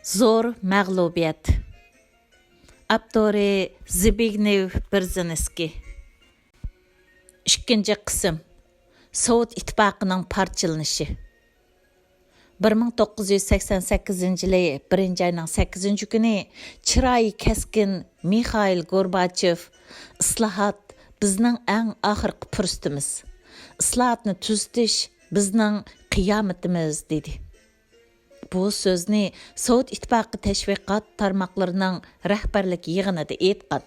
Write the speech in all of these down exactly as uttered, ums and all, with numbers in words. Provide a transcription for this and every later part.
زور مەغلۇبىيەت. ئاپتورى زبىگنېۋ بېرزىنسكىي. ئىككىنچى قىسىم. سوۋېت ئىتتىپاقىنىڭ پارچىلىنىشى. بىر مىڭ توققۇز يۈز سەكسەن سەككىزىنچى يىلى بىرىنچى ئاينىڭ سەككىزىنچى كۈنى چىرايى كەسكىن مىخائىل گورباچېف، «ئىسلاھات بىزنىڭ ئەڭ ئاخىرقى پۇرسىتىمىز، ئىسلاھاتنى تۈزىتىش بىزنىڭ قىيامىتىمىز» دېدى. بۇ سۆزنى سوۋېت ئىتتىپاقى تەشۋىقات تارماقلىرىنىڭ رەھبەرلىك يىغىنىدا ئېيتقان.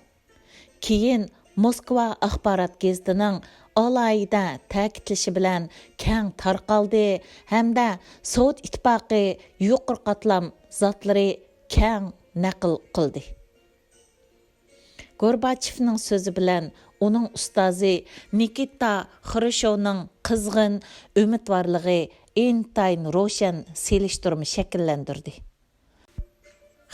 كېيىن موسكۋا ئاخبارات گېزىتىنىڭ ئالاھىدە تەكىتلىشى بىلەن كەڭ تارقالدى ھەمدە سوۋېت ئىتتىپاقى يۇقىرى قاتلام زاتلىرى كەڭ نەقىل قىلدى. گورباچېفنىڭ سۆزى بىلەن ئۇنىڭ ئۇستازى نىكىتا خرۇشچوۋنىڭ قىزغىن ئۈمىدۋارلىقى ئىنتايىن روشەن سېلىشتۇرما شەكىللەندۈردى.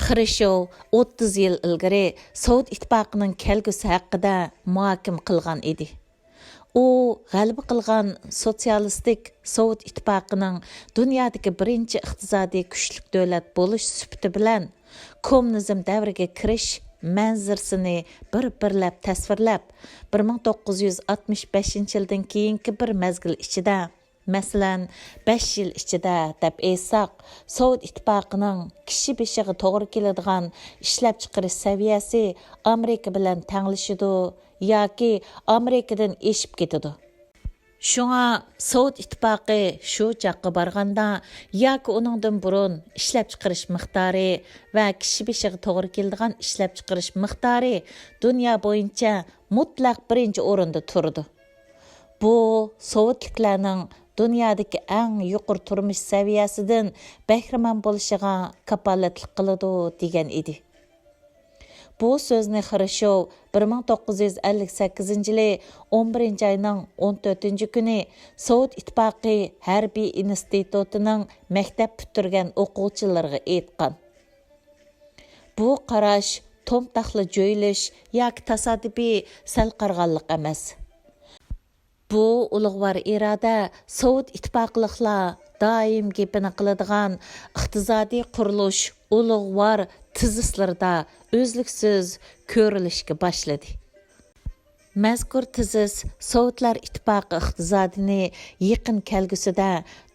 خرۇشچوۋ ئوتتۇز يىل ئىلگىرى سوۋېت ئىتتىپاقىنىڭ كەلگۈسى ھەققىدە مۇھاكىمە قىلغان ئىدى. ئۇ غەلىبە قىلغان سوتسىيالىستىك سوۋېت ئىتتىپاقىنىڭ دۇنيادىكى بىرىنچى ئىقتىسادىي كۈچلۈك دۆلەت بولۇش سۈپىتى بىلەن، كوممۇنىزم دەۋرىگە كىرىش مەنزىرىسىنى بىر-بىرلەپ تەسۋىرلەپ، بىر مىڭ توققۇز يۈز ئاتمىش بەشىنچى يىلدىن كېيىنكى بىر مەزگىل ئىچىدە، مەسىلەن، بەش يىل ئىچىدە دەپ ئېيتساق، سوۋېت ئىتتىپاقىنىڭ كىشى بېشىغا توغرا كېلىدىغان ئىشلەپچىقىرىش سەۋىيەسى ئامېرىكا بىلەن تەڭلىشىدۇ ياكى ئامېرىكىدىن ئېشىپ كېتىدۇ. شۇڭا سوۋېت ئىتتىپاقى شۇ چاغقا بارغاندا ياكى ئۇنىڭدىن بۇرۇن ئىشلەپچىقىرىش مىقدارى ۋە كىشى بېشىغا توغرا كېلىدىغان ئىشلەپچىقىرىش مىقدارى دۇنيا بويىچە مۇتلەق بىرىنچى ئورۇندا تۇرىدۇ. بۇ سوۋېتلىكلارنىڭ دۇنيادىكى ئەڭ يۇقىرى تۇرمۇش سەۋىيەسىدىن بەھرىمەن بولۇشىغا كاپالەتلىك قىلىدۇ، دېگەن ئىدى. بۇ سۆزنى خرۇشچوۋ بىر مىڭ توققۇز يۈز ئەللىك سەككىزىنچى يىلى ئون بىرىنچى ئاينىڭ ئون تۆتىنچى كۈنى سوۋېت ئىتتىپاقى ھەربىي ئىنستىتۇتىنىڭ مەكتەپ پۈتتۈرگەن ئوقۇغۇچىلىرىغا ئېيتقان. بۇ قاراش تومتاقلا جۆيلۈش ياكى تاسادىپىي سەل قارىغانلىق ئەمەس. بۇ ئۇلۇغۋار ئىرادە سوۋېت ئىتتىپاقلىقلار دائىم گېپىنى قىلىدىغان ئىقتىسادىي قۇرۇلۇش ئۇلۇغۋار تېزىسلىرىدا ئۈزلۈكسىز كۆرۈلۈشكە باشلىدى. مەزكۇر تېزىس سوۋېتلار ئىتتىپاقى ئىقتىسادىنى يېقىن كەلگۈسىدە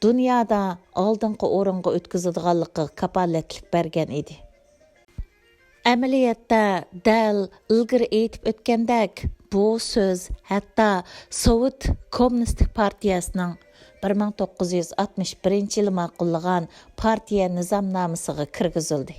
دۇنيادا ئالدىنقى ئورۇنغا ئۆتكۈزىدىغانلىقىغا كاپالەتلىك بەرگەن ئىدى. ئەمەلىيەتتە، دەل ئىلگىرى ئېيتىپ ئۆتكەندەك، بۇ سۆز ھەتتا سوۋېت كوممۇنىستىك پارتىيەسىنىڭ بىر مىڭ توققۇز يۈز ئاتمىش بىرىنچى يىلى ماقۇللىغان پارتىيە نىزامنامىسىغا كىرگۈزۈلدى.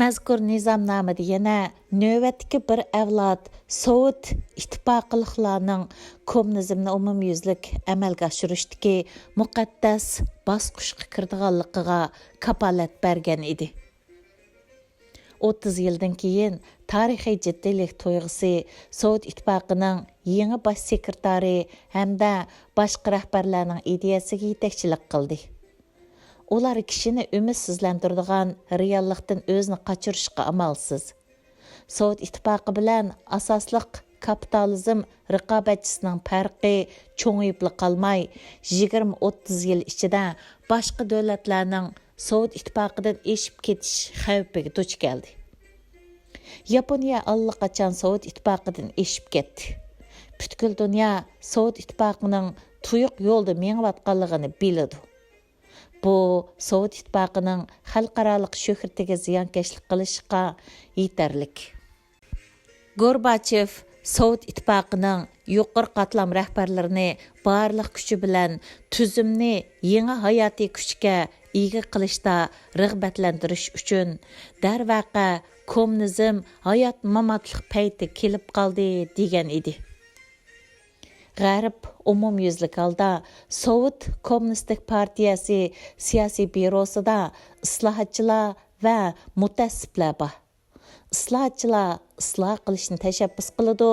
مەزكۇر نىزامنامىدە يەنە نۆۋەتتىكى بىر ئەۋلاد سوۋېت ئىتتىپاقلىقلارنىڭ كوممۇنىزمنى ئومۇميۈزلۈك ئەمەلگە ئاشۇرۇشتىكى مۇقەددەس باسقۇچقا كىرىدىغانلىقىغا كاپالەت بەرگەن ئىدى. ئوتتۇز يىلدىن كېيىن تارىخىي جىددىيلىك تۇيغۇسى سوۋېت ئىتتىپاقىنىڭ يېڭى باش سېكرېتارى ھەمدە باشقا رەھبەرلەرنىڭ ئىدىيەسىگە يېتەكچىلىك قىلدى. ئۇلار كىشىنى ئۈمىدسىزلەندۈرىدىغان رېئاللىقتىن ئۆزىنى قاچۇرۇشقا ئامالسىز. سوۋېت ئىتتىپاقى بىلەن ئاساسلىق كاپىتالىزم رىقابەتچىسىنىڭ پەرقى چوڭىيىپلا قالماي، يىگىرمە ئوتتۇز يىل ئىچىدە باشقا دۆلەتلەرنىڭ سوۋېت ئىتتىپاقىدىن ئېشىپ كېتىش خەۋپىگە دۇچ كەلدى. ياپونىيە ئاللىقاچان سوۋېت ئىتتىپاقىدىن ئېشىپ كەتتى. پۈتكۈل دۇنيا سوۋېت ئىتتىپاقىنىڭ تۇيۇق يولدا مېڭىۋاتقانلىقىنى بىلىدۇ. بۇ سوۋېت ئىتتىپاقىنىڭ خەلقئارالىق شۆھرىتىگە زىيانكەشلىك قىلىشقا يېتەرلىك. گورباچېف سوۋېت ئىتتىپاقىنىڭ يۇقىرى قاتلام رەھبەرلىرىنى بارلىق كۈچى بىلەن تۈزۈمنى يېڭى ھاياتىي كۈچكە ئىگە قىلىشتا رىغبەتلەندۈرۈش ئۈچۈن، دەرۋەقە، كوممۇنىزم ھايات-ماماتلىق پەيتى كېلىپ قالدى، دېگەن ئىدى. غەرب ئومۇميۈزلۈك ھالدا سوۋېت كوممۇنىستىك پارتىيەسى سىياسىي بيۇروسىدا ئىسلاھاتچىلار ۋە مۇتەئەسسىپلەر بار. ئىسلاھاتچىلار ئىسلاھ قىلىشنى تەشەببۇس قىلىدۇ،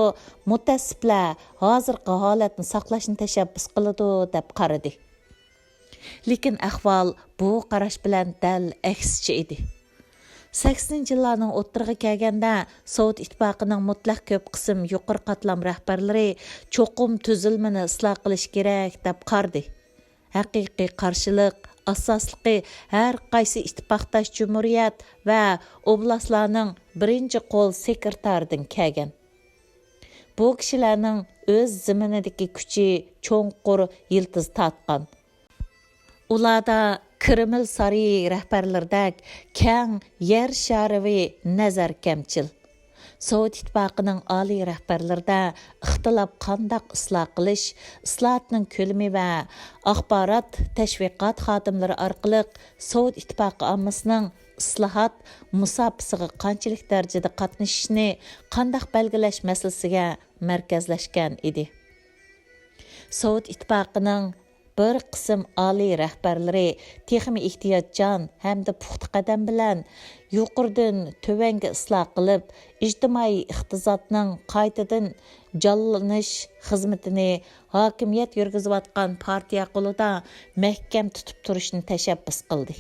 مۇتەئەسسىپلەر ھازىرقى ھالەتنى ساقلاشنى تەشەببۇس قىلىدۇ، دەپ قارىدى. لېكىن ئەھۋال بۇ قاراش بىلەن دەل ئەكسىچە ئىدى. سەكسىنىنچى يىللارنىڭ ئوتتۇرىغا كەلگەندە، سوۋېت ئىتتىپاقىنىڭ مۇتلەق كۆپ قىسىم يۇقىرى قاتلام رەھبەرلىرى چوقۇم تۈزۈلمىنى ئىسلاھ قىلىش كېرەك، دەپ قارىدى. ھەقىقىي قارشىلىق ئاساسلىقى ھەر قايسى ئىتتىپاقداش جۇمھۇرىيەت ۋە ئوبلاستلارنىڭ بىرىنچى قول سېكرېتارىدىن كەلگەن. بۇ كىشىلەرنىڭ ئۆز زېمىنىدىكى كۈچى چوڭقۇر يىلتىز تارتقان. ئۇلاردا كرېمل سارىيى رەھبەرلىرىدەك كەڭ يەر شارىۋى نەزەر كەمچىل. سوۋېت ئىتتىپاقىنىڭ ئالىي رەھبەرلىرىدە ئىختىلاپ قانداق ئىسلاھ قىلىش، ئىسلاھاتنىڭ كۆلىمى ۋە ئاخبارات، تەشۋىقات خادىملىرى ئارقىلىق سوۋېت ئىتتىپاقى ئاممىسىنىڭ ئىسلاھات مۇساپىسىغا قانچىلىك دەرىجىدە قاتنىشىشىنى قانداق بەلگىلەش مەسىلىسىگە مەركەزلەشكەن ئىدى. سوۋېت ئىتتىپاقىنىڭ بىر قىسىم ئالىي رەھبەرلىرى تېخىمۇ ئېھتىياتچان ھەمدە پۇختا قەدەم بىلەن يۇقىرىدىن تۆۋەنگە ئىسلاھ قىلىپ، ئىجتىمائىي ئىقتىسادنىڭ قايتىدىن جانلىنىش خىزمىتىنى ھاكىمىيەت يۈرگۈزۈۋاتقان پارتىيە قولىدا مەھكەم تۇتۇپ تۇرۇشنى تەشەببۇس قىلدى.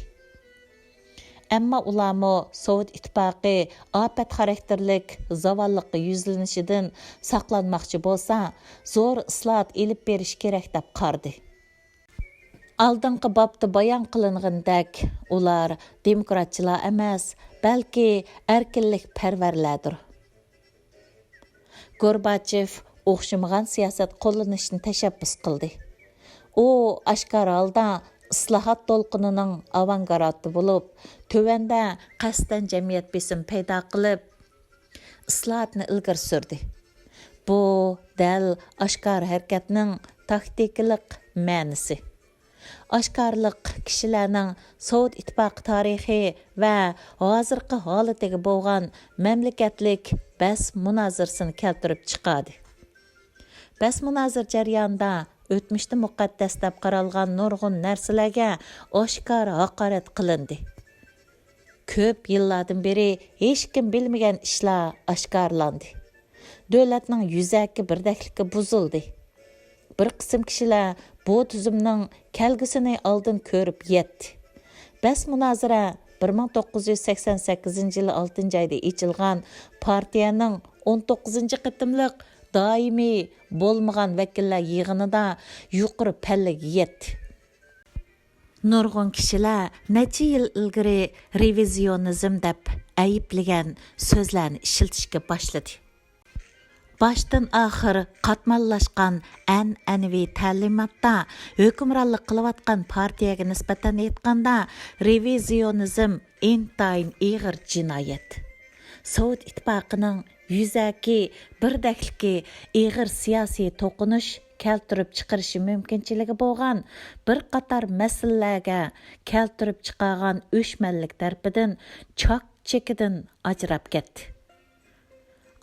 ئەمما ئۇلارمۇ سوۋېت ئىتتىپاقى ئاپەت خاراكتېرلىك زاۋاللىققا يۈزلىنىشىدىن ساقلانماقچى بولسا، زور ئىسلاھات ئېلىپ بېرىش كېرەك دەپ قارىدى. ئالدىنقى بابتا بايان قىلىنغىنىدەك، ئۇلار دېموكراتچىلار ئەمەس، بەلكى ئەركىنلىكپەرۋەرلەردۇر. گورباچېف ئوخشىمىغان سىياسەت قوللىنىشنى تەشەببۇس قىلدى. ئۇ ئاشكارا ھالدا ئىسلاھات دولقۇنىنىڭ ئاۋانگارتى بولۇپ، تۆۋەندە قەستەن جەمئىيەت بېسىمى پەيدا قىلىپ، ئىسلاھاتنى ئىلگىرى سۈردى. بۇ دەل ئاشكارا ھەرىكەتنىڭ تاكتىكىلىق مەنىسى. ئاشكارىلىق كىشىلەرنىڭ سوۋېت ئىتتىپاقى تارىخى ۋە ھازىرقى ھالىتىگە بولغان مەملىكەتلىك بەس مۇنازىرىسىنى كەلتۈرۈپ چىقاردى. بەس مۇنازىرە جەريانىدا ئۆتمۈشتە مۇقەددەس دەپ قارالغان نۇرغۇن نەرسىلەرگە ئاشكارا ھاقارەت قىلىندى. كۆپ يىللاردىن بېرى ھېچكىم بىلمىگەن ئىشلار ئاشكارىلاندى. دۆلەتنىڭ يۈزەكى بىردەكلىكى بۇزۇلدى. بىر قىسىم كىشىلەر بۇ تۈزۈمنىڭ كەلگۈسىنى ئالدىن كۆرۈپ يەتتى. بەس مۇنازىرە بىر مىڭ توققۇز يۈز سەكسەن سەككىزىنچى يىلى ئالتىنچى ئايدا ئېچىلغان پارتىيەنىڭ ئون توققۇزىنچى قېتىملىق دائىمىي بولمىغان ۋەكىللەر يىغىنىدا يۇقىرى پەللىگە يەتتى. نۇرغۇن كىشىلەر نەچچە يىل ئىلگىرى رېۋىزىيونىزم دەپ ئەيىبلىگەن سۆزلەرنى ئىشلىتىشكە باشلىدى. باشتىن ئاخىر قاتماللاشقان ئەنئەنىۋى تەلىماتتا ھۆكۈمرانلىق قىلىۋاتقان پارتىيەگە نىسبەتەن ئېيتقاندا، رېۋىزىيونىزم ئىنتايىن ئېغىر جىنايەت. سوۋېت ئىتتىپاقىنىڭ يۈزەكى بىردەكلىكى ئېغىر سىياسىي توقۇنۇش كەلتۈرۈپ چىقىرىشى مۇمكىنچىلىكى بولغان بىر قاتار مەسىلىلەرگە كەلتۈرۈپ چىقارغان ئۆچمەنلىك تەرىپىدىن چاك-چېكىدىن ئاجراپ كەتتى.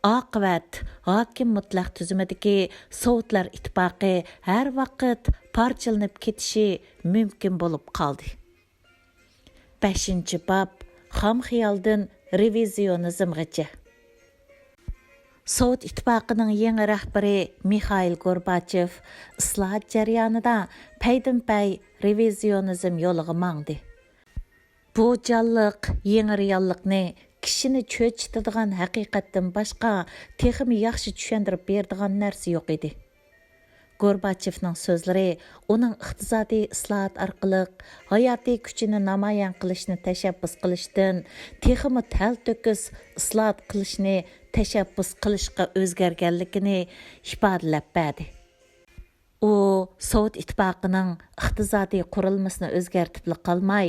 ئاقىۋەت، ھاكىم مۇتلەق تۈزۈمىدىكى سوۋېتلار ئىتتىپاقى ھەر ۋاقىت پارچىلىنىپ كېتىشى مۇمكىن بولۇپ قالدى. بەشىنچى باب، خام خىيالدىن رېۋىزىيونىزمغىچە. سوۋېت ئىتتىپاقىنىڭ يېڭى رەھبىرى مىخائىل گورباچېف ئىسلاھات جەريانىدا پەيدىنپەي رېۋىزىيونىزم يولىغا ماڭدى. بۇ جانلىق يېڭى رېئاللىقنى كىشىنى چۆچۈتىدىغان ھەقىقەتتىن باشقا تېخىمۇ ياخشى چۈشەندۈرۈپ بېرىدىغان نەرسە يوق ئىدى. گورباچېفنىڭ سۆزلىرى ئۇنىڭ ئىقتىسادىي ئىسلاھات ئارقىلىق ھاياتىي كۈچىنى نامايان قىلىشنى تەشەببۇس قىلىشتىن تېخىمۇ تەلتۆكۈس ئىسلاھات قىلىشنى تەشەببۇس قىلىشقا ئۆزگەرگەنلىكىنى ئىپادىلەپ بەردى. ئۇ سوۋېت ئىتتىپاقىنىڭ ئىقتىسادىي قۇرۇلمىسىنى ئۆزگەرتىپلا قالماي،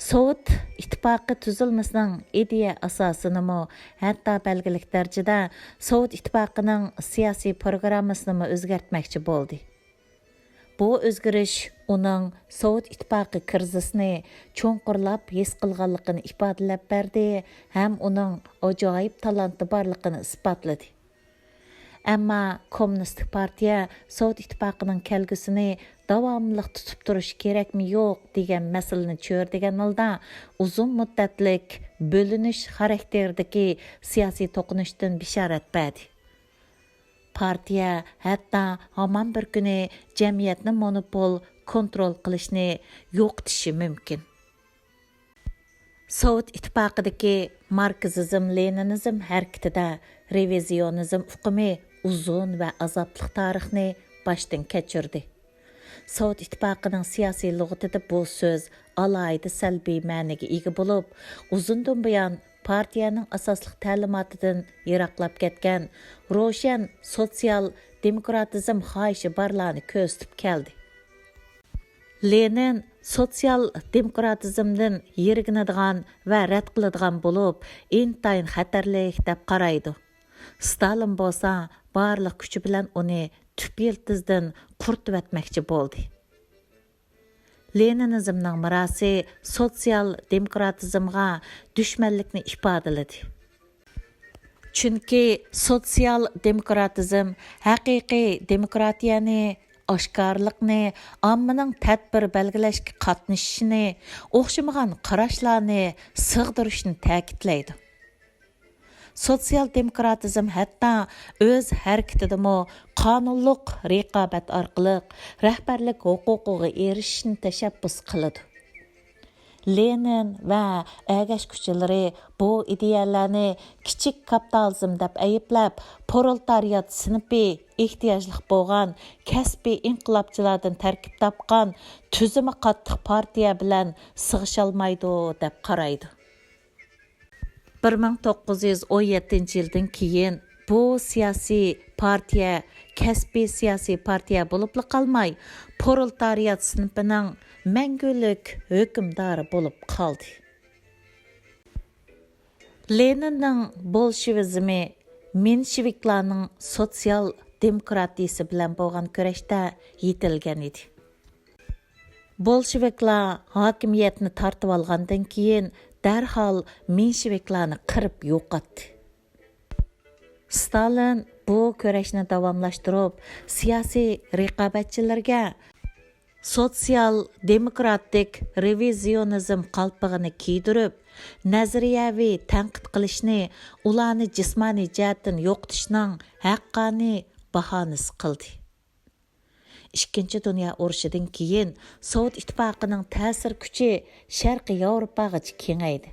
سوۋېت ئىتتىپاقى تۈزۈلمىسىنىڭ ئىدىيە ئاساسىنىمۇ، ھەتتا بەلگىلىك دەرىجىدە سوۋېت ئىتتىپاقىنىڭ سىياسىي پروگراممىسىنىمۇ ئۆزگەرتمەكچى بولدى. بۇ ئۆزگىرىش ئۇنىڭ سوۋېت ئىتتىپاقى كىرىزىسىنى چوڭقۇرلاپ ھېس قىلغانلىقىنى ئىپادىلەپ بەردى ھەم ئۇنىڭ ئاجايىپ تالانتى بارلىقىنى ئىسپاتلىدى. ئەمما كوممۇنىستىك پارتىيە سوۋېت ئىتتىپاقىنىڭ كەلگۈسىنى داۋاملىق تۇتۇپ تۇرۇش كېرەكمۇ يوق دېگەن مەسىلىنى چۆرىدىگەن ھالدا ئۇزۇن مۇددەتلىك بۆلۈنۈش خاراكتېرىدىكى سىياسىي توقۇنۇشتىن بېشارەت بەردى. پارتىيە ھەتتا ھامان بىر كۈنى جەمئىيەتنى مونوپول كونترول قىلىشنى يوقىتىشى مۇمكىن. سوۋېت ئىتتىپاقىدىكى ماركسىزم، لېنىنىزم ھەرىكىتىدە رېۋىزىيونىزم ئۇقۇمى ئۇزۇن ۋە ئازابلىق تارىخنى باشتىن كەچۈردى. سوۋېت ئىتتىپاقىنىڭ سىياسىي لۇغىتىدا بۇ سۆز ئالاھىدە سەلبىي مەنىگە ئىگە بولۇپ، ئۇزۇندىن بۇيان پارتىيەنىڭ ئاساسلىق تەلىماتىدىن يىراقلاپ كەتكەن روشەن سوتسىيال دېموكراتىزم خاھىشى بارلارنى كۆرسىتىپ كەلدى. لېنىن سوتسىيال دېموكراتىزمدىن يىرگىنىدىغان ۋە رەت قىلىدىغان بولۇپ، ئىنتايىن خەتەرلىك دەپ قارايدۇ. ستالىن بولسا بارلىق كۈچى بىلەن ئۇنى تۈپ يىلتىزىدىن قۇرۇتۇۋەتمەكچى بولدى. لېنىنىزمنىڭ مىراسى سوتسىيال دېموكراتىزمغا دۈشمەنلىكنى ئىپادىلىدى. چۈنكى سوتسىيال دېموكراتىزم ھەقىقىي دېموكراتىيەنى، ئاشكارىلىقنى، ئاممىنىڭ تەدبىر بەلگىلەشكە قاتنىشىشىنى، ئوخشىمىغان قاراشلارنى سىغدۇرۇشنى تەكىتلەيدۇ. سوتسىيال دېموكراتىزم ھەتتا ئۆز ھەرىكىتىدىمۇ قانۇنلۇق رىقابەت ئارقىلىق رەھبەرلىك ھوقۇقىغا ئېرىشىشنى تەشەببۇس قىلىدۇ. لېنىن ۋە ئەگەشكۈچىلىرى بۇ ئىدىيەلەرنى كىچىك كاپىتالىزم دەپ ئەيىبلەپ، پرولېتارىيات سىنىپى ئېھتىياجلىق بولغان كەسپىي ئىنقىلابچىلاردىن تەركىب تاپقان تۈزۈمى قاتتىق پارتىيە بىلەن سىغىشالمايدۇ دەپ قارايدۇ. بىر مىڭ توققۇز يۈز ئون يەتتىنچى يىلدىن كېيىن بۇ سىياسىي پارتىيە كەسپىي سىياسىي پارتىيە بولۇپلا قالماي، پرولېتارىيات سىنىپىنىڭ مەڭگۈلۈك ھۆكۈمدارى بولۇپ قالدى. لېنىننىڭ بولشېۋىزمى مېنشېۋىكلارنىڭ سوتسىيال دېموكراتىيىسى بىلەن بولغان كۈرەشتە يېتىلگەن ئىدى. بولشېۋىكلار ھاكىمىيەتنى تارتىۋالغاندىن كېيىن، دەرھال مېنشېۋىكلارنى قىرىپ يوقاتتى. ستالىن بۇ كۈرەشنى داۋاملاشتۇرۇپ، سىياسىي رىقابەتچىلىرىگە سوتسىيال دېموكراتىك رېۋىزىيونىزم قالپىغىنى كىيدۈرۈپ، نەزەرىيەۋى تەنقىد قىلىشنى ئۇلارنى جىسمانىي جەھەتتىن يوقىتىشنىڭ ھەققانىي باھانىسى قىلدى. ئىككىنچى دۇنيا ئۇرۇشىدىن كېيىن سوۋېت ئىتتىپاقىنىڭ تەسىر كۈچى شەرقىي ياۋروپاغىچە كېڭەيدى.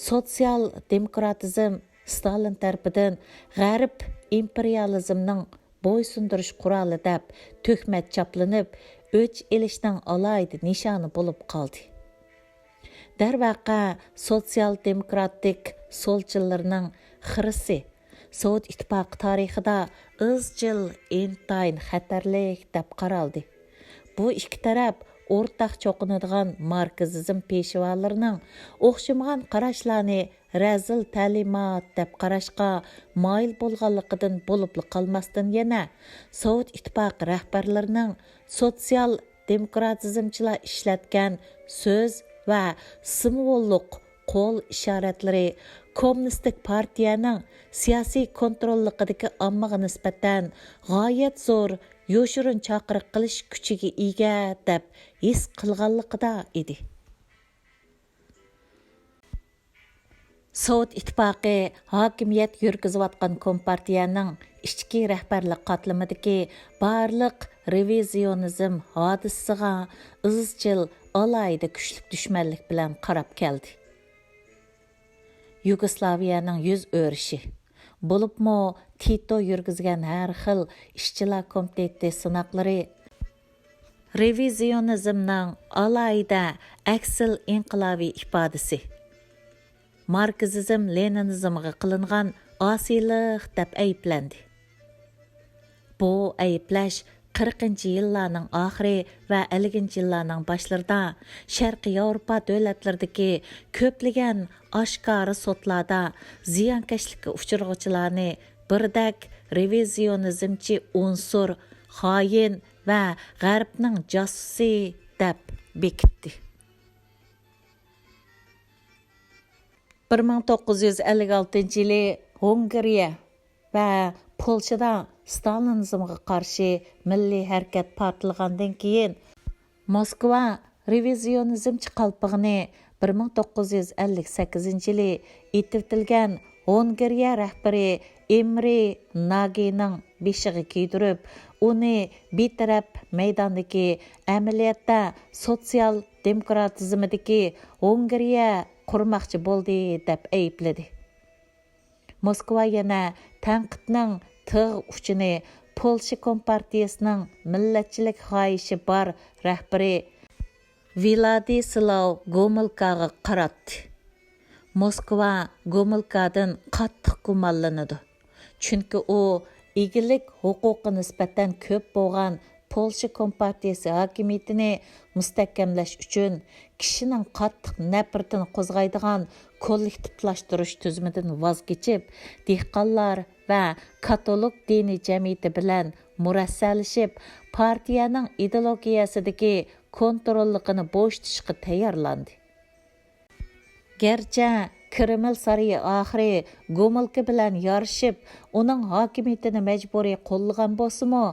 سوتسىيال دېموكراتىزم ستالىن تەرىپىدىن غەرب ئىمپېرىيالىزمنىڭ بويسۇندۇرۇش قورالى دەپ تۆھمەت چاپلىنىپ، ئۆچ ئېلىشنىڭ ئالاھىدە نىشانى بولۇپ قالدى. دەرۋەقە، سوتسىيال دېموكراتىك سولچىلىرىنىڭ خىرىسى سوۋېت ئىتتىپاقى تارىخىدا ئىزچىل ئىنتايىن خەتەرلىك دەپ قارالدى. بۇ ئىككى تەرەپ ئورتاق چوقۇنىدىغان ماركسىزم پېشۋالىرىنىڭ ئوخشىمىغان قاراشلارنى رەزىل تەلىمات دەپ قاراشقا مايىل بولغانلىقىدىن بولۇپلا قالماستىن، يەنە سوۋېت ئىتتىپاقى رەھبەرلىرىنىڭ سوتسىيال دېموكراتىزمچىلار ئىشلەتكەن سۆز ۋە سىمۋوللۇق قول ئىشارەتلىرى كوممۇنىستىك پارتىيەنىڭ سىياسىي كونتروللۇقىدىكى ئاممىغا نىسبەتەن غايەت زور يوشۇرۇن چاقىرىق قىلىش كۈچىگە ئىگە دەپ ھېس قىلغانلىقىدا ئىدى. سوۋېت ئىتتىپاقى ھاكىمىيەت يۈرگۈزۈۋاتقان كومپارتىيەنىڭ ئىچكى رەھبەرلىك قاتلىمىدىكى بارلىق رېۋىزىيونىزم ھادىسىسىغا ئىزچىل ئالاھىدە كۈچلۈك دۈشمەنلىك بىلەن قاراپ كەلدى. يۇگوسلاۋىيەنىڭ يۈز ئۆرۈشى، بولۇپمۇ تىتو يۈرگۈزگەن ھەر خىل ئىشچىلار كومىتېتى سىناقلىرى، رېۋىزىيونىزمنىڭ ئالاھىدە ئەكسىل ئىنقىلابىي ئىپادىسى، ماركسىزم لېنىنىزمغا قىلىنغان ئاسىيلىق دەپ ئەيىبلەندى. بۇ ئەيىبلەش قىرىقىنچى يىللارنىڭ ئاخىرى ۋە ئەللىكىنچى يىللارنىڭ باشلىرىدا شەرقىي ياۋروپا دۆلەتلىرىدىكى كۆپلىگەن ئاشكارا سوتلاردا زىيانكەشلىككە ئۇچرىغۇچىلارنى بىردەك رېۋىزىيونىزمچى ئۇنسۇر، خائىن ۋە غەربنىڭ جاسۇسى دەپ بېكىتتى. بىر مىڭ توققۇز يۈز ئەللىك ئالتىنچى يىلى ھۇڭگىرىيە ۋە پولشىدا ستالىنىزمغا قارشى مىللىي ھەرىكەت پارتلىغاندىن كېيىن، موسكۋا رېۋىزىيونىزمچى قالپىغىنى بىر مىڭ توققۇز يۈز ئەللىك سەككىزىنچى يىلى ئېتىۋېتىلگەن ھۇنگىرىيە رەھبىرى ئېمرى ناگىنىڭ بېشىغا كىيدۈرۈپ، ئۇنى بىتەرەپ مەيداندىكى ئەمەلىيەتتە سوتسىيال دېموكراتىزمىدىكى ھۇنگىرىيە قۇرماقچى بولدى، دەپ ئەيىبلىدى. موسكۋا يەنە تەنقىدنىڭ تىغ ئۇچىنى پولشا كومپارتىيىسىنىڭ مىللەتچىلىك خاھىشى بار رەھبىرى ۋىلادىسلاۋ گومۇلكاغا قاراتتى. موسكۋا گومۇلكادىن قاتتىق گۇمانلىنىدۇ. چۈنكى ئۇ ئىگىلىك ھوقۇقى نىسبەتەن كۆپ بولغان پولشا كومپارتىيىسى ھاكىمىيىتىنى مۇستەھكەملەش ئۈچۈن كىشىنىڭ قاتتىق نەپرىتىنى قوزغايدىغان كوللېكتىپلاشتۇرۇش تۈزۈمىدىن ۋاز كېچىپ، دېھقانلار ۋە كاتولىك دىنىي جەمئىيىتى بىلەن مۇرەسسەلىشىپ، پارتىيەنىڭ ئىدېئولوگىيەسىدىكى كونتروللۇقىنى بوشىتىشقا تەييارلاندى. گەرچە كرېمىل سارىيى ئاخىرى گومۇلكا بىلەن يارىشىپ، ئۇنىڭ ھاكىمىيىتىنى مەجبۇرىي قوللىغان بولسىمۇ،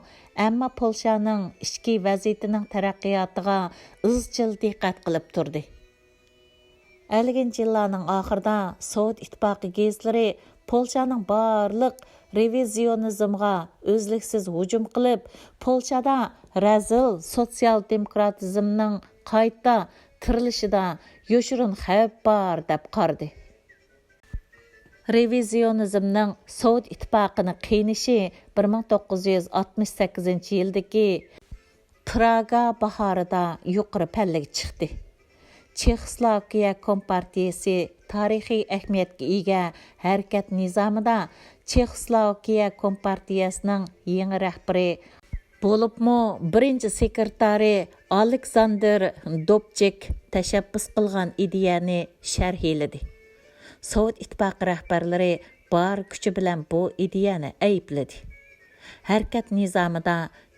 ئەمما پولشانىڭ ئىچكى ۋەزىيىتىنىڭ تەرەققىياتىغا ئىزچىل دىققەت قىلىپ تۇردى. ئەللىكىنچى يىللارنىڭ ئاخىرىدا سوۋېت ئىتتىپاقى گېزىتلىرى پولشانىڭ بارلىق رېۋىزىيونىزمغا ئۈزلۈكسىز ھۇجۇم قىلىپ، پولشادا رەزىل سوتسىيال دېموكراتىزمنىڭ قايتا تىرىلىشىدا يوشۇرۇن خەۋپ بار دەپ قارىدى. رېۋىزىيونىزمنىڭ سوۋېت ئىتتىپاقىنى قىينىشى بىر مىڭ توققۇز يۈز ئاتمىش سەككىزىنچى يىلدىكى پراگا باھارىدا يۇقىرى پەللىگە چىقتى. چېخوسلوۋاكىيە كومپارتىيىسى تارىخىي ئەھمىيەتكە ئىگە ھەرىكەت نىزامىدا چېخوسلوۋاكىيە كومپارتىيەسىنىڭ يېڭى رەھبىرى، بولۇپمۇ بىرىنچى سېكرېتارى ئالېكساندىر دوبچىك تەشەببۇس قىلغان ئىدىيەنى شەرھلىدى. سوۋېت ئىتتىپاقى رەھبەرلىرى بار كۈچى بىلەن بۇ ئىدىيەنى ئەيىبلىدى. ھەرىكەت نىزامىدا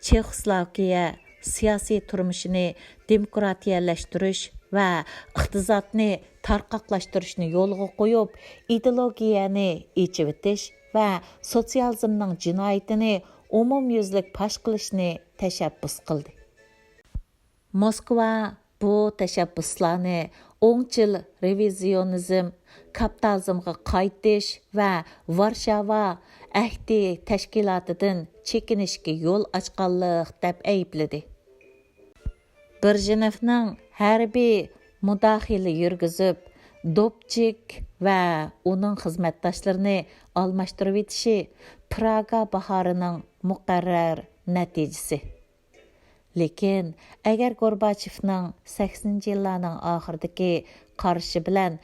چېخوسلوۋاكىيە سىياسىي تۇرمۇشىنى دېموكراتىيەلەشتۈرۈش ۋە ئىقتىسادنى تارقاقلاشتۇرۇشنى يولغا قويۇپ، ئىدېئولوگىيەنى ئېچىۋېتىش ۋە سوتسىيالىزمنىڭ جىنايىتىنى ئومۇميۈزلۈك پاش قىلىشنى تەشەببۇس قىلدى. موسكۋا بۇ تەشەببۇسلارنى ئوڭچىل رېۋىزىيونىزم، كاپىتالىزمغا قايتىش ۋە ۋارشاۋا ئەھدى تەشكىلاتىدىن چېكىنىشكە يول ئاچقانلىق دەپ ئەيىبلىدى. بېرېژنېۋنىڭ ھەربىي مۇداخىلە يۈرگۈزۈپ، دوبچىك ۋە ئۇنىڭ خىزمەتداشلىرىنى ئالماشتۇرۇۋېتىشى پراگا باھارىنىڭ مۇقەررەر نەتىجىسى. لېكىن، ئەگەر گورباچېۋنىڭ سەكسىنىنچى يىللارنىڭ ئاخىرىدىكى قارىشى بىلەن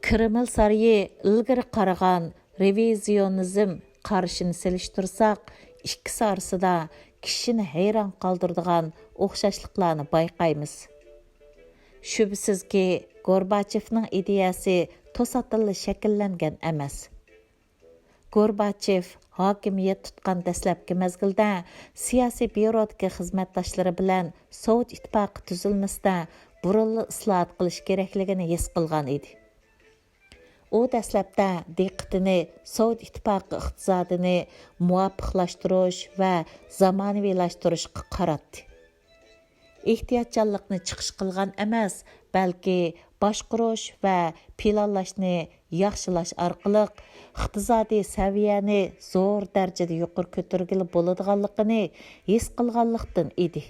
كرېمىل سارىيى ئىلگىرى قارىغان رېۋىزىيونىزم قارىشىنى سېلىشتۇرساق، ئىككىسى ئارىسىدا كىشىنى ھەيران قالدۇرىدىغان ئوخشاشلىقلارنى بايقايمىز. شۈبھىسىزكى، گورباچېۋنىڭ ئىدىيەسى توساتتىنلا شەكىللەنگەن ئەمەس. گورباچېف ھاكىمىيەت تۇتقان دەسلەپكى مەزگىلدە سىياسىي بيۇرودىكى خىزمەتداشلىرى بىلەن سوۋېت ئىتتىپاقى تۈزۈلمىسىدە بۇرۇنلا ئىسلاھات قىلىش كېرەكلىكىنى ھېس قىلغان ئىدى. ئۇ دەسلەپتە دىققىتىنى سوۋېت ئىتتىپاقى ئىقتىسادىنى مۇۋاپىقلاشتۇرۇش ۋە زامانىۋىلاشتۇرۇشقا قاراتتى. ئېھتىياتچانلىقنى چىقىش قىلغان ئەمەس، بەلكى باشقۇرۇش ۋە پىلانلاشنى ياخشىلاش ئارقىلىق ئىقتىسادىي سەۋىيەنى زور دەرىجىدە يۇقىرى كۆتۈرگىلى بولىدىغانلىقىنى ھېس قىلغانلىقتىن ئىدى.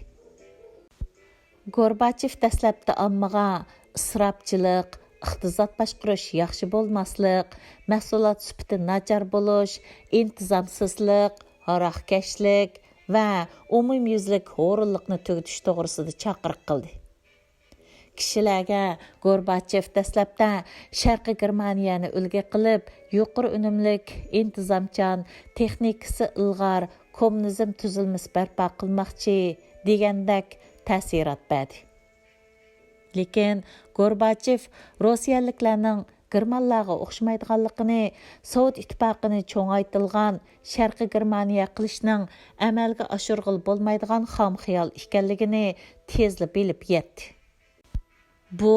گورباچېف دەسلەپتە ئاممىغا ئىسراپچىلىق، ئىقتىساد باشقۇرۇش ياخشى بولماسلىق، مەھسۇلات سۈپىتى ناچار بولۇش، ئىنتىزامسىزلىق، ھاراقكەشلىك ۋە ئومۇميۈزلۈك ھورۇنلۇقنى تۈگىتىش توغرىسىدا چاقىرىق قىلدى. كىشىلەرگە گورباچېف دەسلەپتە شەرقىي گېرمانىيەنى ئۈلگە قىلىپ، يۇقىرى ئۈنۈملۈك، ئىنتىزامچان، تېخنىكىسى ئىلغار كوممۇنىزم تۈزۈلمىسى بەرپا قىلماقچى دېگەندەك تەسىرات بەردى. لېكىن گورباچېف روسىيەلىكلەرنىڭ گېرمانلارغا ئوخشىمايدىغانلىقىنى، سوۋېت ئىتتىپاقىنى چوڭايتىلغان شەرقىي گېرمانىيە قىلىشنىڭ ئەمەلگە ئاشۇرغىلى بولمايدىغان خام خىيال ئىكەنلىكىنى تېزلا بىلىپ يەتتى. بۇ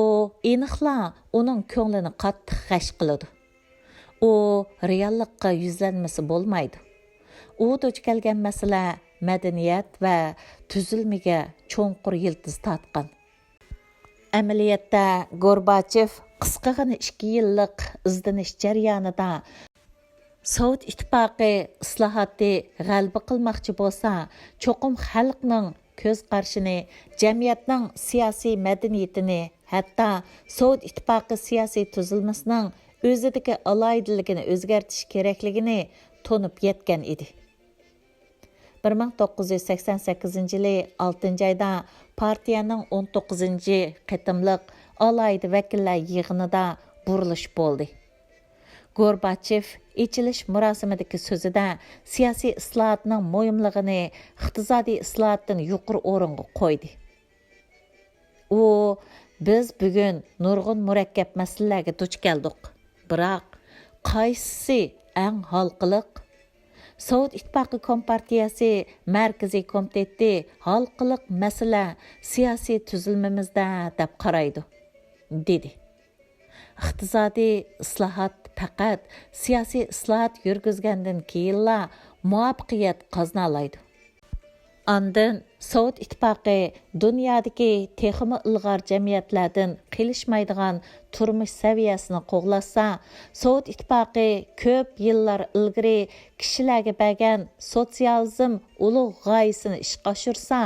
ئېنىقلا ئۇنىڭ كۆڭلىنى قاتتىق غەش قىلىدۇ. ئۇ رېئاللىققا يۈزلەنمىسە بولمايدۇ. ئۇ دۇچ كەلگەن مەسىلە مەدەنىيەت ۋە تۈزۈلمىگە چوڭقۇر يىلتىز تارتقان. ئەمەلىيەتتە، گورباچېف قىسقىغىنە ئىككى يىللىق ئىزدىنىش جەريانىدا، سوۋېت ئىتتىپاقى ئىسلاھاتى غەلىبە قىلماقچى بولسا، چوقۇم خەلقنىڭ كۆز قارىشىنى، جەمئىيەتنىڭ سىياسىي مەدەنىيىتىنى، ھەتتا سوۋېت ئىتتىپاقى سىياسىي تۈزۈلمىسىنىڭ ئۆزىدىكى ئالاھىدىلىكىنى ئۆزگەرتىش كېرەكلىكىنى تونۇپ يەتكەن ئىدى. بىر مىڭ توققۇز يۈز سەكسەن سەككىزىنچى يىلى ئالتىنچى ئايدا پارتىيەنىڭ ئون توققۇزىنچى قېتىملىق ئالاھىدە ۋەكىللەر يىغىنىدا بۇرۇلۇش بولدى. گورباچېف ئېچىلىش مۇراسىمىدىكى سۆزىدە سىياسىي ئىسلاھاتنىڭ مۇھىملىقىنى ئىقتىسادىي ئىسلاھاتتىن يۇقىرى ئورۇنغا قويدى. ئۇ، بىز بۈگۈن نۇرغۇن مۇرەككەپ مەسىلىلەرگە دۇچ كەلدۇق. بىراق، قايسىسى ئەڭ ھالقىلىق؟ سوۋېت ئىتتىپاقى كومپارتىيەسى مەركىزىي كومىتېتى ھالقىلىق مەسىلە سىياسىي تۈزۈلمىمىزدە دەپ قارايدۇ، دېدى. ئىقتىسادىي ئىسلاھات پەقەت سىياسىي ئىسلاھات يۈرگۈزگەندىن كېيىنلا مۇۋەپپەقىيەت قازىنالايدۇ. ئاندىن سوۋېت ئىتتىپاقى دۇنيادىكى تېخىمۇ ئىلغار جەمئىيەتلەردىن قېلىشمايدىغان تۇرمۇش سەۋىيەسىنى قوغلاشسا، سوۋېت ئىتتىپاقى كۆپ يىللار ئىلگىرى كىشىلەرگە بەرگەن سوتسىيالىزم ئۇلۇغ غايىسىنى ئىشقا ئاشۇرسا،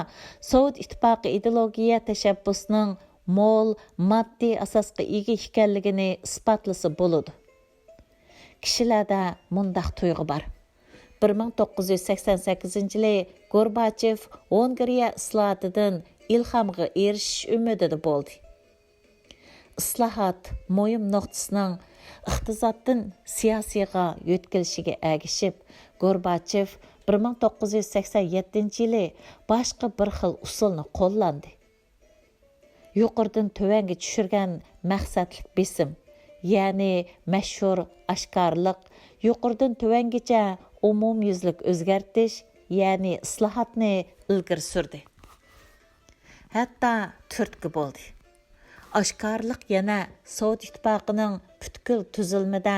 سوۋېت ئىتتىپاقى ئىدېئولوگىيە تەشەببۇسىنىڭ مول ماددىي ئاساسقا ئىگە ئىكەنلىكىنى ئىسپاتلىسا بولىدۇ. كىشىلەردە مۇنداق تۇيغۇ بار. بىر مىڭ توققۇز يۈز سەكسەن سەككىزىنچى يىلى گورباچېف ۋېنگرىيە ئىسلاھاتىدىن ئىلھامغا ئېرىشىش ئۈمىدىدە بولدى. ئىسلاھات مۇھىم نۇقتىسىنىڭ ئىقتىسادتىن سىياسىيغا يۆتكىلىشىگە ئەگىشىپ، گورباچېف بىر مىڭ توققۇز يۈز سەكسەن يەتتىنچى يىلى باشقا بىر خىل ئۇسۇلنى قوللاندى. يۇقىرىدىن تۆۋەنگە چۈشۈرگەن مەقسەتلىك بېسىم، يەنى مەشھۇر ئاشكارىلىق، يۇقىرىدىن تۆۋەنگىچە ئومۇميۈزلۈك ئۆزگەرتىش، يەنى ئىسلاھاتنى ئىلگىرى سۈردى. ھەتتا تۈرتكە بولدى. ئاشكارىلىق يەنە سوۋېت ئىتتىپاقىنىڭ پۈتكۈل تۈزۈلمىدە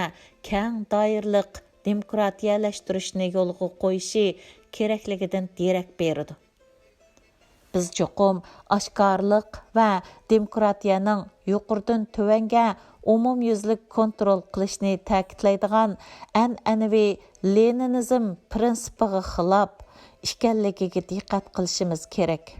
كەڭ دائىرىلىق دېموكراتىيەلەشتۈرۈشنى يولغا قويۇشى كېرەكلىكىدىن دېرەك بېرىدۇ. بىز چوقۇم ئاشكارىلىق ۋە دېموكراتىيەنىڭ يۇقىرىدىن تۆۋەنگە ئومۇميۈزلۈك كونترول قىلىشنى تەكىتلەيدىغان ئەنئەنىۋى لېنىنىزم پىرىنسىپىغا خىلاپ ئىكەنلىكىگە دىققەت قىلىشىمىز كېرەك.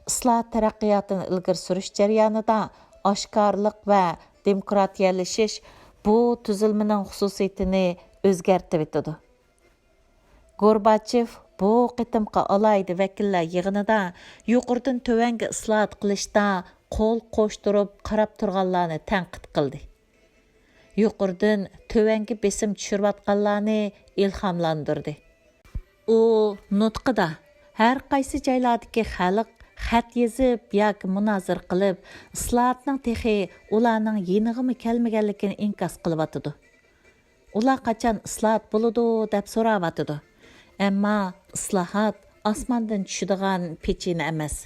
ئىسلاھات تەرەققىياتىنى ئىلگىرى سۈرۈش جەريانىدا ئاشكارىلىق ۋە دېموكراتىيەلىشىش بۇ تۈزۈلمىنىڭ خۇسۇسىيىتىنى ئۆزگەرتىۋېتىدۇ. گورباچېف بۇ قېتىمقى ئالاھىدە ۋەكىللەر يىغىنىدا يۇقىرىدىن تۆۋەنگە ئىسلاھات قىلىشتا قول قوشتۇرۇپ قاراپ تۇرغانلارنى تەنقىد قىلدى. يۇقىرىدىن تۆۋەنگە بېسىم چۈشۈرۈۋاتقانلارنى ئىلھاملاندۇردى. ئۇ نۇتقىدا ھەر قايسى جايلاردىكى خەلق خەت يېزىپ ياكى مۇنازىرە قىلىپ، ئىسلاھاتنىڭ تېخى ئۇلارنىڭ يېنىغىمۇ كەلمىگەنلىكىنى ئىنكاس قىلىۋاتىدۇ. ئۇلار قاچان ئىسلاھات بولىدۇ دەپ سوراۋاتىدۇ. ئەمما ئىسلاھات ئاسماندىن چۈشىدىغان پېچىنە ئەمەس.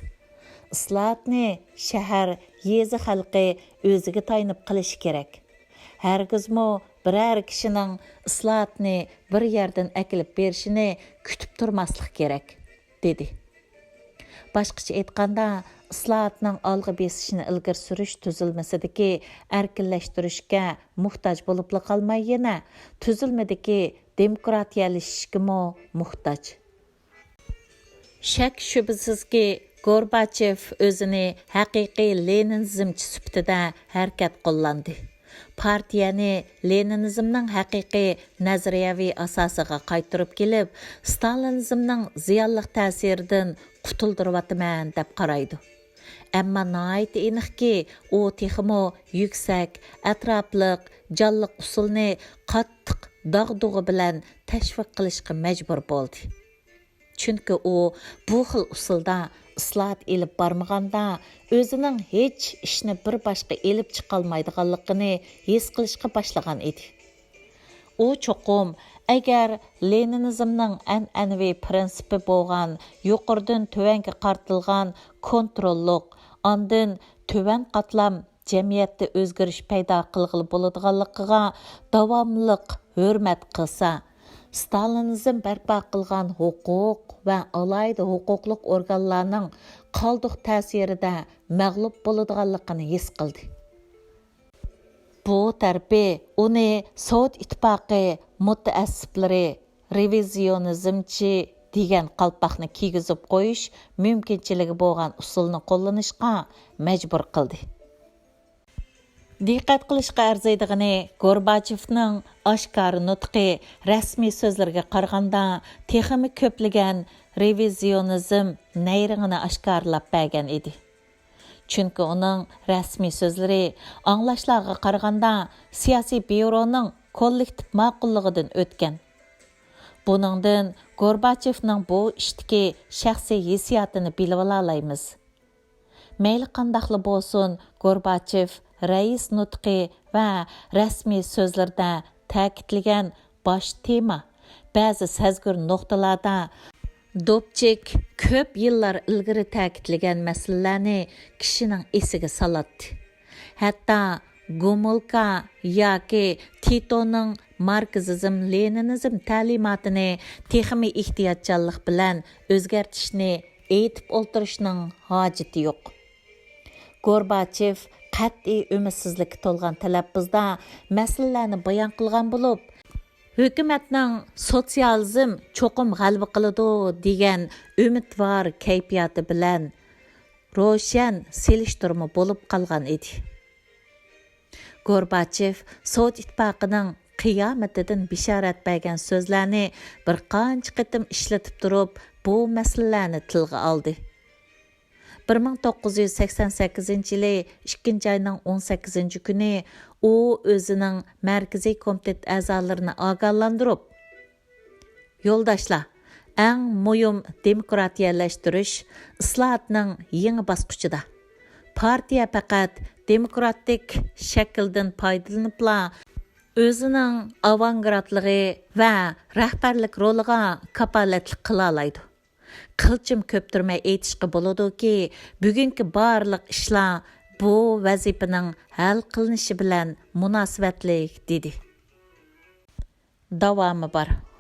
ئىسلاھاتنى شەھەر، يېزا خەلقى ئۆزىگە تايىنىپ قىلىشى كېرەك. ھەرگىزمۇ بىرەر كىشىنىڭ ئىسلاھاتنى بىر يەردىن ئەكېلىپ بېرىشىنى كۈتۈپ تۇرماسلىق كېرەك، دېدى. باشقىچە ئېيتقاندا، ئىسلاھاتنىڭ ئالغا بېسىشىنى ئىلگىرى سۈرۈش تۈزۈلمىسىدىكى ئەركىنلەشتۈرۈشكە موھتاج بولۇپلا قالماي، يەنە تۈزۈلمىدىكى دېموكراتىيەلىشىشكىمۇ موھتاج. شەك-شۈبھىسىزكى، گورباچېف ئۆزىنى ھەقىقىي لېنىنىزمچى سۈپىتىدە ھەرىكەت قوللاندى. پارتىيەنى لېنىنىزمنىڭ ھەقىقىي نەزەرىيەۋى ئاساسىغا قايتۇرۇپ كېلىپ، ستالىنىزمنىڭ زىيانلىق تەسىرىدىن قۇتۇلدۇرۇۋاتىمەن دەپ قارايدۇ. ئەمما ناھايىتى ئېنىقكى، ئۇ تېخىمۇ يۈكسەك، ئەتراپلىق، جانلىق ئۇسۇلنى قاتتىق داغدۇغا بىلەن تەشۋىق قىلىشقا مەجبۇر بولدى. چۈنكى ئۇ بۇ خىل ئۇسۇلدا ئىسلاھات ئېلىپ بارمىغاندا، ئۆزىنىڭ ھېچ ئىشنى بىر باشقا ئېلىپ چىقالمايدىغانلىقىنى ھېس قىلىشقا باشلىغان ئىدى. ئۇ چوقۇم، ئەگەر لېنىنىزمنىڭ ئەنئەنىۋى پىرىنسىپى بولغان يۇقىرىدىن تۆۋەنگە قارىتىلغان كونتروللۇق، ئاندىن تۆۋەن قاتلام جەمئىيەتتە ئۆزگىرىش پەيدا قىلغىلى بولىدىغانلىقىغا داۋاملىق ھۆرمەت قىلسا، ستالىنىزم بەرپا قىلغان ھوقۇق ۋە ئالاھىدە ھوقۇقلۇق ئورگانلارنىڭ قالدۇق تەسىرىدە مەغلۇپ بولىدىغانلىقىنى ھېس قىلدى. بۇ تەرىپى ئۇنى سوۋېت ئىتتىپاقى مۇتەئەسسىپلىرى رېۋىزىيونىزمچى دېگەن قالپاقنى كىيگۈزۈپ قويۇش مۇمكىنچىلىكى بولغان ئۇسۇلنى قوللىنىشقا مەجبۇر قىلدى. دىققەت قىلىشقا ئەرزىيدىغىنى، گورباچېۋنىڭ ئاشكارا نۇتقى رەسمىي سۆزلىرىگە قارىغاندا تېخىمۇ كۆپلىگەن رېۋىزىيونىزم نەيرىڭىنى ئاشكارىلاپ بەرگەن ئىدى. چۈنكى ئۇنىڭ رەسمىي سۆزلىرى ئاڭلاشلارغا قارىغاندا سىياسىي بيۇرونىڭ كوللېكتىپ ماقۇللۇقىدىن ئۆتكەن. بۇنىڭدىن گورباچېۋنىڭ بۇ ئىشتىكى شەخسىي ھېسسىياتىنى بىلىۋالالايمىز. مەيلى قانداقلا بولسۇن، گورباچېف رەئىس نۇتقى ۋە رەسمىي سۆزلىرىدە تەكىتلىگەن باش تېما، بەزى سەزگۈر نۇقتىلاردا دوبچىك كۆپ يىللار ئىلگىرى تەكىتلىگەن مەسىلىلەرنى كىشىنىڭ ئېسىگە سالاتتى. ھەتتا گومۇلكا ياكى تىتونىڭ ماركسىزم، لېنىنىزم تەلىماتىنى تېخىمۇ ئېھتىياتچانلىق بىلەن ئۆزگەرتىشنى ئېيتىپ ئولتۇرۇشنىڭ ھاجىتى يوق. گورباچېف قەتئىي ئۈمىدسىزلىككە تولغان تەلەپپۇزدا مەسىلىلەرنى بايان قىلغان بولۇپ، ھۆكۈمەتنىڭ سوتسىيالىزم چوقۇم غەلىبە قىلىدۇ دېگەن ئۈمىدۋار كەيپىياتى بىلەن روشەن سېلىشتۇرما بولۇپ قالغان ئىدى. گورباچېف سوۋېت ئىتتىپاقىنىڭ قىيامىتىدىن بېشارەت بەرگەن سۆزلەرنى بىر قانچە قېتىم ئىشلىتىپ تۇرۇپ، بۇ مەسىلىلەرنى تىلغا ئالدى. بىر مىڭ توققۇز يۈز سەكسەن سەككىزىنچى يىلى ئىككىنچى ئاينىڭ ئون سەككىزىنچى كۈنى ئۇ ئۆزىنىڭ مەركىزىي كومىتېت ئەزالىرىنى ئاگاھلاندۇرۇپ، يولداشلار، ئەڭ مۇھىم دېموكراتىيەلەشتۈرۈش ئىسلاھاتنىڭ يېڭى باسقۇچىدا. پارتىيە پەقەت دېموكراتىك شەكىلدىن پايدىلىنىپلا، ئۆزىنىڭ ئاۋانگارتلىقى ۋە رەھبەرلىك رولىغا كاپالەتلىك قىلالايدۇ. قىلچىم كۆپتۈرمەي ئېيتىشقا بولىدۇكى، بۈگۈنكى بارلىق ئىشلار بۇ ۋەزىپىنىڭ ھەل قىلىنىشى بىلەن مۇناسىۋەتلىك، دېدى. داۋامى بار.